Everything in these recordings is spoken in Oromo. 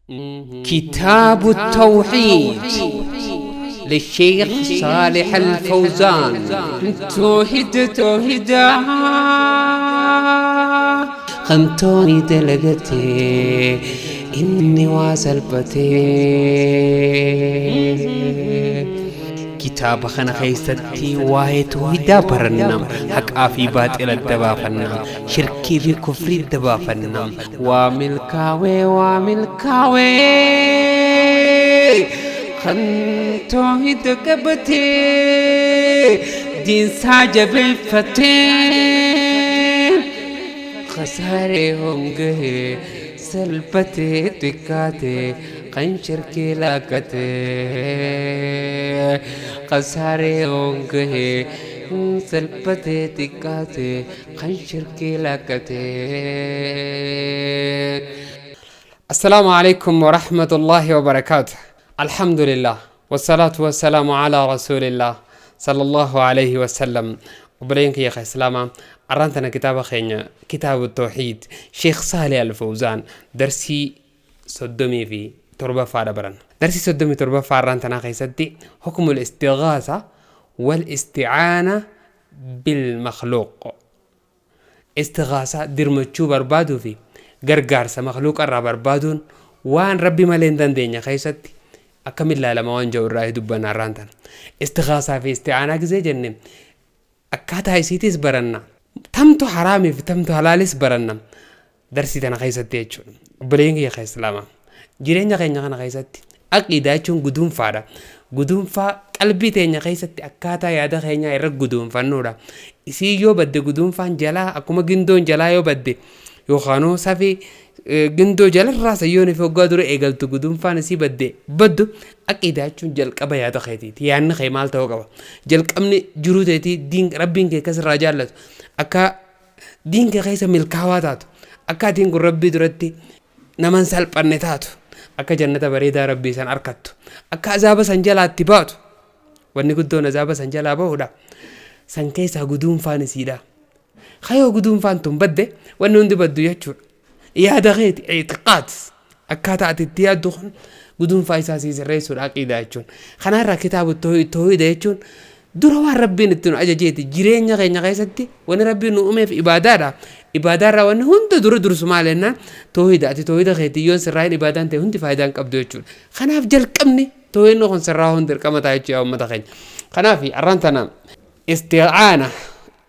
كتاب التوحيد للشيخ صالح الفوزان. توحيد توحيدا خنتوني دلقتي إني واسلبتي kitaaba kana keessatti waa'ee tawhiidaa baranna, haqaa fi baaxila dabaafanna, shirkii fi kufrii dabaafanna. Waa milkaawee, waa milkaawee kan tawhiida qabatee diinsaa jabeeffatee khasaaree hongahee salphatee xiqqaatee kan shirkii laakkatee khasaaree hongahee salphatee xiqqaatee kan shirkii laakkatee. السلام عليكم ورحمة الله وبركاته. الحمد لله والصلاة والسلام على رسول الله صلى الله عليه وسلم. وبرينك يا أخي سلامة أرانتنا كتاب خينا كتاب التوحيد شيخ صالح الفوزان درسي صدمي في تربة فاربرن درسي صدمي تربة فارانتنا خيستي حكم الاستغاثة والاستعانة بالمخلوق. استغاثة درمتشو بربادو في gargaarsa makhluuqa irraa barbaaduun waan rabbi malee hin dandeenye keessatti akkamiin ilaalama waan jiru irraa dubbanna irraan tana. Istighaasaa fi isti'aanaa gisee jenne akkaataa isiitis baranna. Tamtu haraamii fi tamtu halaalis baranna. Darsii tana keessatti jechuudha. Obboleeyyan kiyya keessa lama. Jireenya keenya kana keessatti aqiidaa jechuun guduunfaadha. Guduunfaa qalbii teenya keessatti akkaataa yaada keenyaa irra guduunfannuudha. Isii yoo badde guduunfaan jalaa akkuma gindoon jalaa yoo badde yookaanuu safii gindoo jalarraa sayyoon fi hoggaa dura eegaltu guduunfaan isii badde baddu aqiidaa jechuun jalqaba yaada keetiiti. Yaadni kee maal ta'uu qaba? Jalqabni jiruu teetii diin rabbiin kee akkasirraa jaallatu akka diin kee keessa milkaawaa taatu akka atiin kun rabbii duratti naman salphanne taatu akka jannata bareedaa rabbii san arkattu akka azaaba san jalaatti baatu wanni guddoon azaaba san jalaa bahuudha. San keessaa guduunfaan isiidha. Kayoo guduunfaan tun badde wanni hundi baddu jechuudha. Yaada keeti itiqaad akkaataa ati itti yaaddu kun guduunfaa isaa sii sirreessuudha aqiidaa jechuun. Kanarraa kitaaba tawhiida jechuun dura waan rabbiin itti nu ajajeeti jireenya keenya keessatti wanni rabbiin nu uumeef ibaadaadha. Ibaadaarraa wanni hunda dura dursu maal jennaan tawhiida ati tawhiida keetii yoon sirraa hin ibaadaan ta'e hundi faayidaa hin qabdu jechuudha. Kanaaf jalqabni tawhiidni kun sirraa hundi dirqama ta'a jechuudha uummata keenya. Kanaaf arraan tana isti'aana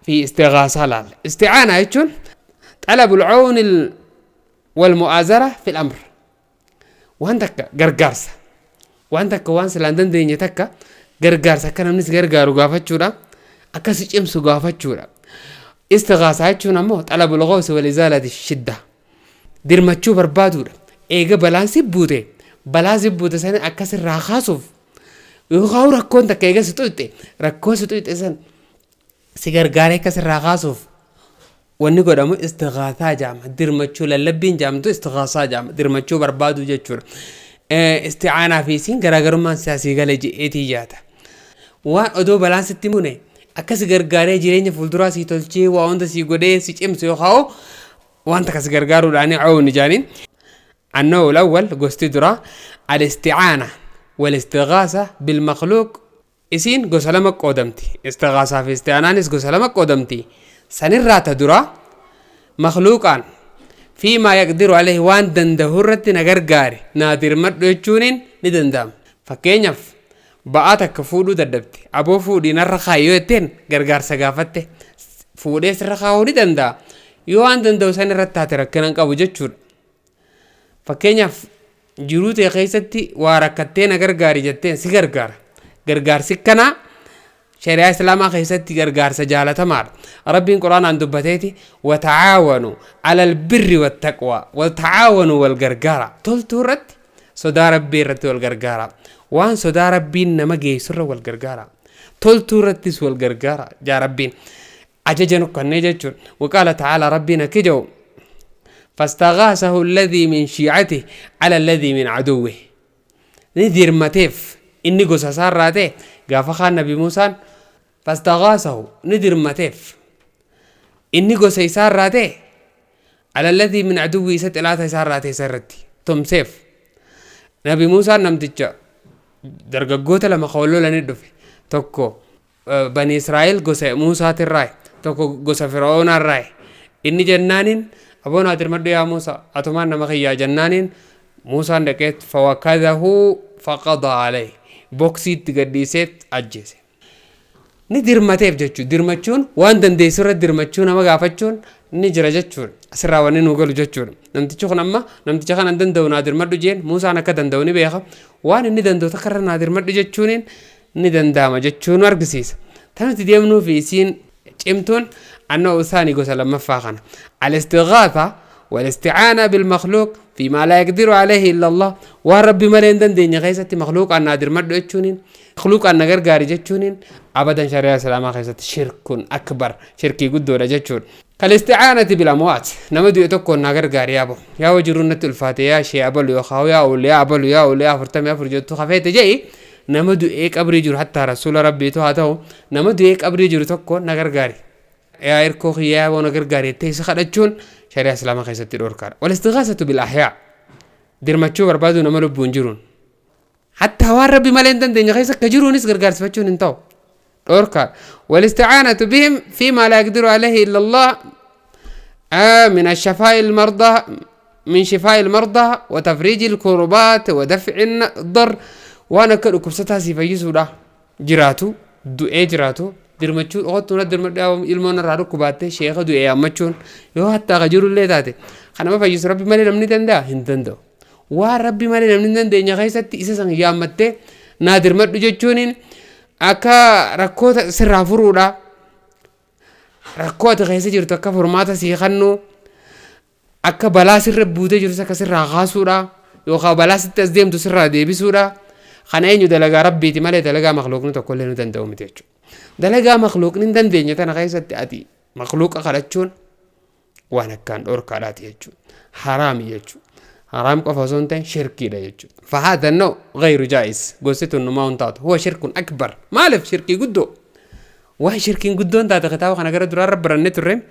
في استغاثة لال استعانة يجون طلب العون والمؤازرة في الأمر. وعندك غرغارسة وعندك وانس لندن دين تكا غرغارسة كان منس غرغارو غافتشورا أكاسي امسو غافتشورا. استغاثة يجون أمو طلب الغوث والإزالة الشدة درمتشو بربادورا إيجا بلانسي بوتي بلانسي بوتي سنة أكاسي راخاسوف يوغاو ركون تكا إيجا ستوتي ركون ستوتي سنة si gargaaree akkasirraa kaasuuf wanni godhamu istighaasaa jedhama. Dirmachuu lallabbiin jedhamtu istighaasaa jedhama. Dirmachuu barbaadu jechuudha. Isti'aanaa fi isiin garaagarummaan siyaasii galee je'eetii yaada. Waan odoo balaan sitti mune akkas gargaaree jireenya fuulduraa sii tolchee waa hunda sii godhee si cimsu yookaan wanta akkas gargaaruudhaan cawni jaaniin. النوع الأول gosti duraa الاستعانة والاستغاثة بالمخلوق. Isiin gosa lama qoodamti. Istighaasaa fi isti'aanaanis gosa lama qoodamti. Sanirraa ta dura makhluuqaan fi maa yaqdiru alayhi waan danda'u irratti na gargaare naa dirmadhu jechuuniin ni danda'ama. Fakkeenyaaf ba'aa takka fuudhuu dadhabde aboo fuudhii narra kaa'i yoo jetteen gargaarsa gaafatte fuudhee sirra kaa'uu ni danda'a. Yoo waan danda'u san irratti taate rakkina hin qabu jechuudha. Fakkeenyaaf jiruu ta'e keessatti waa rakkattee na gargaari jetteen si gargaara. Gargaarsi kanaa shari'aa islaamaa keessatti gargaarsa jaalatamaadha. Rabbiin quraanaan dubbateeti watacaawanu alal birri wattaqwaa watacaawanu wal gargaara. Toltuu irratti sodaa rabbii irratti wal gargaara. Waan sodaa rabbiin nama geessurra wal gargaara. Toltuu irrattis wal gargaara jaa rabbiin ajaja nu kennee jechuudha. Waqaala ta'aalaa rabbiin akka jedhu فاستغاثه الذي من شيعته على الذي من عدوه. ni dirmateef inni gosa isaarraa ta'e gaafa kaan nabi Muusaan فاستغاثه ni dirmateef inni gosa isaarraa ta'e على الذي من عدوه isa xilaata isaarraa ta'e isa irratti tumseef. Nabi Muusaan namticha dargaggoota lama kan wal lolanii dhufe, tokko bani Israa'el gosa Muusaatirraa, tokko gosa Fir'oonaarraa. Inni jennaaniin, "Aboo, naa dirmadhu yaa Muusaa, atumaan nama kiyyaa," jennaaniin Muusaan dhaqeet فوكزه فقضى عليه, boksiitti gadhiiseet ajjeese. Ni dirmateef jechuudha. Dirmachuun waan dandeessu irra dirmachuu nama gaafachuun ni jira jechuudha. Asirraa wanni nu galu jechuudha. Namtichi kun amma namticha kana hin danda'u, naa dirmadhu jeen. Muusaan akka danda'u ni beeka. Waan inni danda'u takka irra naa dirmadhu jechuun ni danda'ama jechuun nu argisiisa. Tan nuti deemnuu fi isiin cimtuun annoo isaanii gosa lammaffaa kana. الاستغاثة والاستعانة بالمخلوق فيما لا يقدر عليه إلا الله. Waan rabbi malee hin dandeenye keessatti makhluuqaan naa dirmadhu jechuuniin, makhluuqaan na gargaari jechuuniin, abadan shari'aa islaamaa keessatti شرك أكبر, shirkii guddoodha jechuudha. كالاستعانة بالأموات, nama du'e tokkoon naa gargaari yaabo, yaa wajiruun natti ulfaate, yaa shee abalu, yookaan yaa awliyaa abalu, yaa awliyaa 44 jettu hafeete je'i, nama du'ee qabrii jiru, hattaa rasuula rabbiitu haa ta'u, nama du'ee qabrii jiru tokko na gargaari, yaa irkoo kiyyaa, yaaboo na gargaari jettee isa kadhachuun shari'aa islaamaa keessatti dhorkaadha. والاستغاثة بالأحياء, dirmachuu barbaadu nama lubbuun jiruun, hattaa waan rabbi malee hin dandeenye keessa akka jiruunis gargaarsifachuun hin ta'u, dhorkaadha. والاستعانة بهم فيما لا يقدر عليه إلا الله من الشفاء المرضى من شفاء المرضى وتفريج الكربات ودفع الضر. Waan akka dhukkubsataa si fayyisuudha jiraatu, du'ee jiraatu dirmachuu, "Oqottuu na dirmadhu, ilmoon irraa dhukkubaatte," sheeka du'e yaammachuun, yoo hattaa ka jirullee taate, kanama fayyisu rabbi malee namni danda'a hin danda'u. Waan rabbi malee namni hin dandeenye keessatti isa san yaammattee naa dirmadhu jechuuniin akka rakkoota sirraa furuudha, rakkoo ati keessa jirtu akka furmaata sii kennuu, akka balaa sirra buutee jirus akka sirraa kaasuudha, yookaan balaa sitti as deemtu sirraa deebisuudha. Kana eenyu? Dalagaa rabbiiti malee dalagaa makluuqni tokkollee nu danda'u miti jechuudha. Dalagaa makluuqni hin dandeenye tana keessatti ati makluuqa kadhachuun waan akkaan dhorkaadhaati jechuudha. Haraami jechuudha. Haraam qofa osoo hin ta'in shirkiidha jechuudha. فهذا النوع غير جائز, gosti tun numaa hin taatu. هو شرك أكبر. Maaliif shirkii guddoo? Waan shirkiin guddoon taate kitaaba kana gara duraarra barannee turre.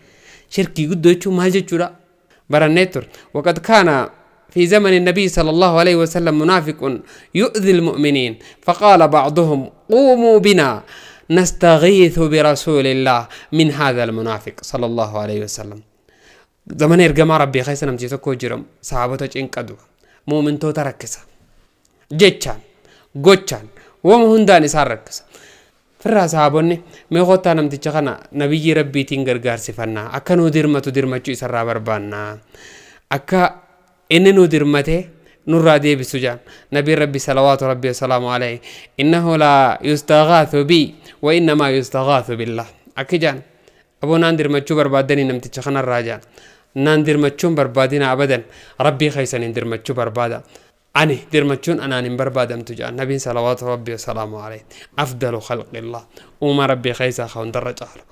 Shirkii guddoo jechuun maal jechuudha? Barannee turre. وقد كان في زمن النبي صلى الله عليه وسلم منافق يؤذي المؤمنين، فقال بعضهم: قوموا بنا نستغيث برسول الله من هذا المنافق صلى الله عليه وسلم. Zaman ergamaa rabbii keessa namti tokko jiram sahaabota cinqadu, muumintoota rakkisa, jechaan gochaan wama hundaan isaan rakkisa. Firraa sahaabonni, "Mee kottaa namticha kana nabiyyi rabbiitiin gargaarsifannaa, akka nuu dirmatu dirmachuu isarraa barbaannaa, akka inni nuu dirmatee nurraa deebisu," jaan. Nabiin rabbi صلوات ربي وسلامه عليه "إنه لا يستغاث بي وإنما يستغاث بالله" akki jaan. "Aboo, naan dirmachuu barbaaddanii namticha kanarraa," jaan, "naan dirmachuun barbaadina abadan, rabbii keeysaniin dirmachuu barbaada, ani dirmachuun anaan hin barbaadamtu," jaan nabiin صلوات ربي وسلامه عليه, أفضل خلق الله, uumaa rabbii keeysaa ka hundarra caalu,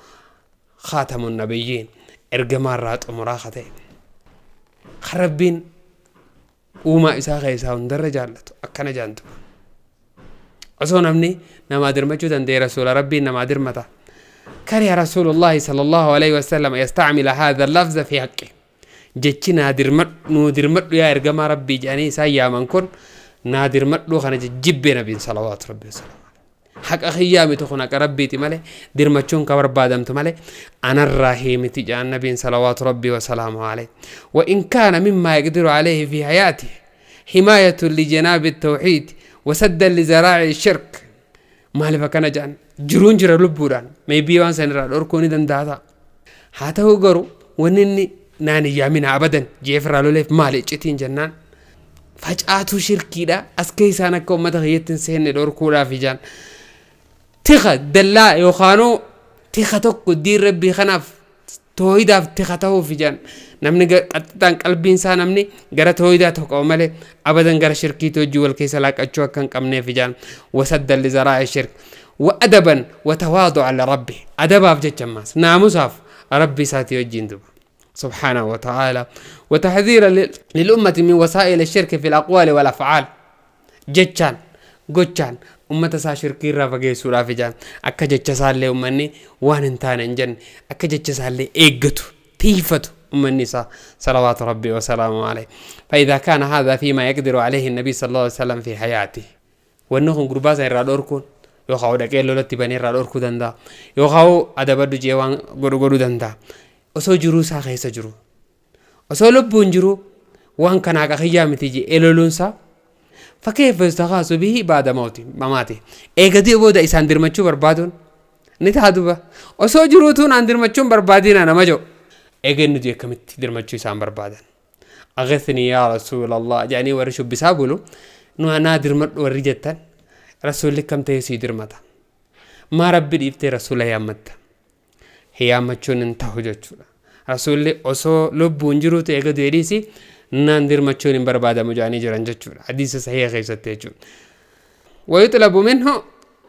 خاتم النبيين, ergamaarraa xumuraa ka ta'e, ka rabbiin uumaa isaa keessaa hundarra jaallatu akkana jaantu. Osoo namni namaa dirmachuu danda'e rasuula rabbiin namaa dirmata. كره رسول الله صلى الله عليه وسلم يستعمل هذا اللفظ في حقه. Jechi "naa dirmadhu, nuu dirmadhu yaa ergamaa rabbii" jedhanii isaan yaaman kun, "naa dirmadhu" kana jijjibbee nabiin صلوات ربي وسلامه. Haqa kiyyaa miti kun, haqa rabbiiti malee, dirmachuun ka barbaadamtu malee anarraa himiti jedhan nabiin صلوات ربي وسلامه عليه. وإن كان مما يقدر عليه في حياته حماية لجناب التوحيد وسدا لذرائع الشرك. Maaliif akkana jedhan? Jiruun jira lubbuudhaan maybii waan san irraa dhorkuu ni danda'a ta'a. Haa ta'u garuu wanni inni "naan hin yaamina abadan" jeefirraa loleef maali iccitiin jennaan, facaatuu shirkiidha as keessaan akka uummata kiyyatti hin seenne dhorkuudhaaf ijaan tika dallaa yookaanuu tika tokko diin rabbii kanaaf tooyidaaf tika ta'uuf ijaan namni qaxxixaan qalbiin isaa namni gara tooyidaa tokko qabu malee abadan gara shirkiitti hojii wal keessa laaqachuu akka hin qabneef ijaan. وسدا لذرائع الشرك وأدبا وتواضعا لربه, adabaaf jecha ammaas naamusaaf rabbi isaatii wajjiin duba سبحانه وتعالى, وتحذيرا للأمة من وسائل الشرك في الأقوال والأفعال. Jechaan gochaan ummata isaa shirkii irraa fageessuudhaaf ijaan akka jecha isaallee ummanni waan hin taane hin jenne, akka jecha isaallee eeggatu, tiifatu. Ummanni isaa salawaatu rabbii wasalaamu alayhi. فإذا كان هذا فيما يقدر عليه النبي صلى الله عليه وسلم في حياته, wanni kun gurbaa isa irraa dhorkuun yookaan dhaqee lolatti banee irraa dhorkuu danda'a, yookaan adabadhu jee waan godhu godhuu danda'a. Osoo jiruu isaa keessa jiru, osoo lubbuun jiru, waan kanaa qaqiyyaa miti jee loluunsaa, فكيف يستغاث به بعد موته mamaate? Eegadii booda isaan dirmachuu barbaaduun ni ta'a duba? Osoo jiruutuun aan dirmachuun barbaadina nama jedhu, eegeen nuti akkamitti dirmachuu isaan barbaadan? أغثني يا رسول الله jedhanii warri shubbisaa bulu, nu anaa dirmadhu warri jettan, rasuulli kam ta'e sii dirmata? Maa rabbi dhiiftee rasuula yaammatta? Yaammachuun hin ta'u jechuudha. Rasuulli osoo lubbuun jiruutu eega du'e dhiisi naan dirmachuun hin barbaadamu jedhanii jiran jechuudha, hadiisa sahiha keessatti jechuudha. ويطلب منه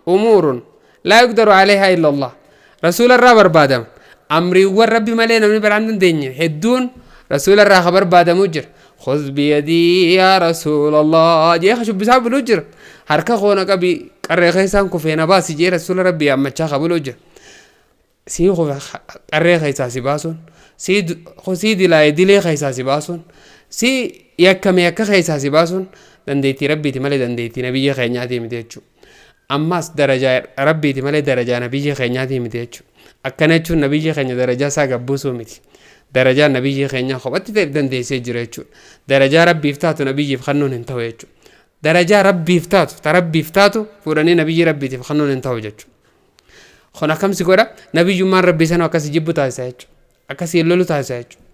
أمور لا يقدر عليها إلا الله. رسول irraa barbaadama amriiwwan rabbi malee namni biraan dandeenye hedduun rasuula irraa ka barbaadamuu jira. خذ بيدي يا رسول الله jee ka shubbisaa buluu jira. Harka koona qabi, qarree keessaan kufee na baasi jee rasuula rabbi yaammachaa ka buluu jira. Sii kufe qarree keessaa si baasuun, sii dilaa'e dilee keessaa si baasuun, sii yakkame yakka keessaa si baasuun dandeettii rabbiiti malee dandeettii nabiyya keenyaatii miti jechuudha. Ammas darajaa rabbiiti malee darajaa nabiyya keenyaatii miti jechuudha. Akkana jechuun nabiyya keenya darajaa isaa gabbuusuu miti. Darajaa nabiyya keenyaa kophatti ta'e dandeessee jira jechuudha. Darajaa rabbiif taatu nabiyyiif kennuun hin ta'u jechuudha. Darajaa rabbiif taatu, ta rabbiif taatu fuudhanii nabiyyi rabbiitiif kennuun hin ta'u jechuudha. Kun akkamsi godha? Nabiyyummaan rabbii sana akkasi jibbu taasisa jechuudha. Akkasii lolu taasisa jechuudha.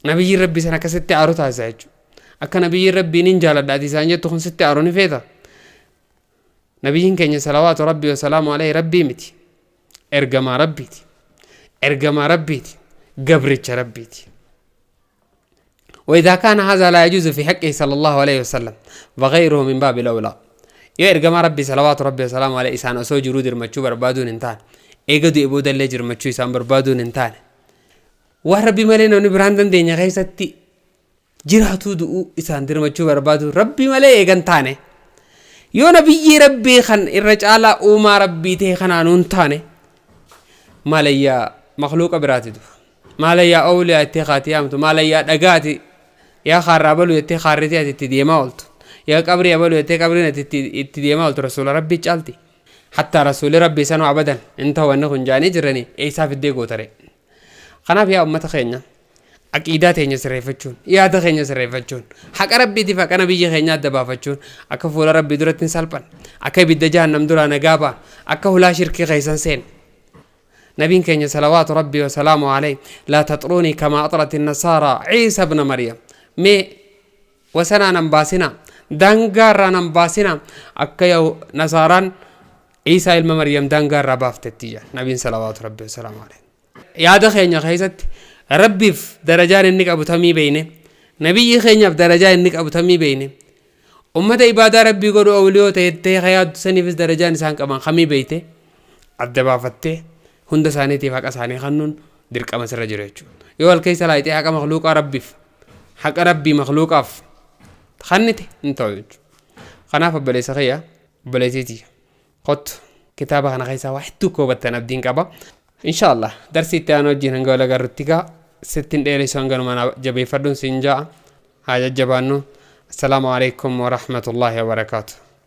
Nabiyyiin rabbii sana akkasitti aaru taasisa jechuudha. Akka nabiyyiin rabbiin hin jaaladha ati isaan jettu kun sitti aaru ni feeta. Nabiyyiin keenya salawaatu rabbii wasalaamu alayhi rabbii miti. Ergamaa rabbiiti. Ergamaa rabbiiti. Gabricha rabbiiti. وإذا كان هذا لا يجوز في حقه صلى الله عليه وسلم فغيره من باب الأولى. Yoo ergamaa rabbii salawaatu rabbii wasalaamu alayhi isaan osoo jiruu dirmachuu barbaaduun hin taane, eega du'e boodallee dirmachuu isaan barbaaduun hin taane, waan rabbi malee namni biraan dandeenya keessatti jiraatuu du'uu isaan dirmachuu barbaadu rabbi malee eegan taane, yoo nabiyyii rabbii kan irra caalaa uumaa rabbii ta'e kanaanuun hin taane, maalayyaa makluuqa biraati du'a, maalayyaa oowliyaa ittee kaatii yaamtu, maalayyaa dhagaati yaa kaarraa balu jettee kaarritii ati itti deemaa ooltu, yaa qabrii abalu jettee qabriin ati itti deemaa ooltu rasuula rabbii caalti? Hattaa rasuulli rabbii sanuu abadan hin ta'u wanni kun jaanii jiranii eessaa fiddee gootare? Kanaaf yaa ummata keenya, aqiidaa teenya sirreeffachuun, yaada keenya sirreeffachuun, haqa rabbiitiif haqa nabiyya keenya adda baafachuun, akka fuula rabbii duratti hin salphan, akka ibidda jahannam duraa nagaa ba'an, akka hulaa shirkii keessan seen. Nabiin keenya salawaatu rabbii wasalaamu alayhi لا تطروني كما أطرت النصارى عيسى ابن مريم. Mee wasanaa nan baasinaa, daangaarraa nan baasinaa, akka yoo nasaaraan Iisaa ilma Maryam daangaarraa baaftetti jedha nabiin salawaatu rabbii wasalaamu alayhi. Yaada keenya keessatti rabbiif darajaan inni qabu tamii beeyne, nabiyyi keenyaaf darajaa inni qabu tamii beeyne, ummata ibaadaa rabbii godhu awliyoota jettee yaaddu saniifis darajaan isaan qaban kamii beeyte adda baafattee hunda isaaniitiif haqa isaanii kennuun dirqama sirra jiru jechuudha. Yoo wal keessa laayitee haqa makluuqaa rabbiif, haqa rabbii makluuqaaf kennite, hin ta'u jechuudha. Kanaaf obboleessa kiyya, obboleessiiti, kottu kitaaba kana keessaa waa hedduu koobattan abdiin qaba. Inshallah darsii itti aanu wajjin hanga wal agarrutti gaa sittin dheeressu, hanganuma jabeeffadhuun siin ja'a. Haa jajjabaannu. السلام عليكم ورحمة الله وبركاته.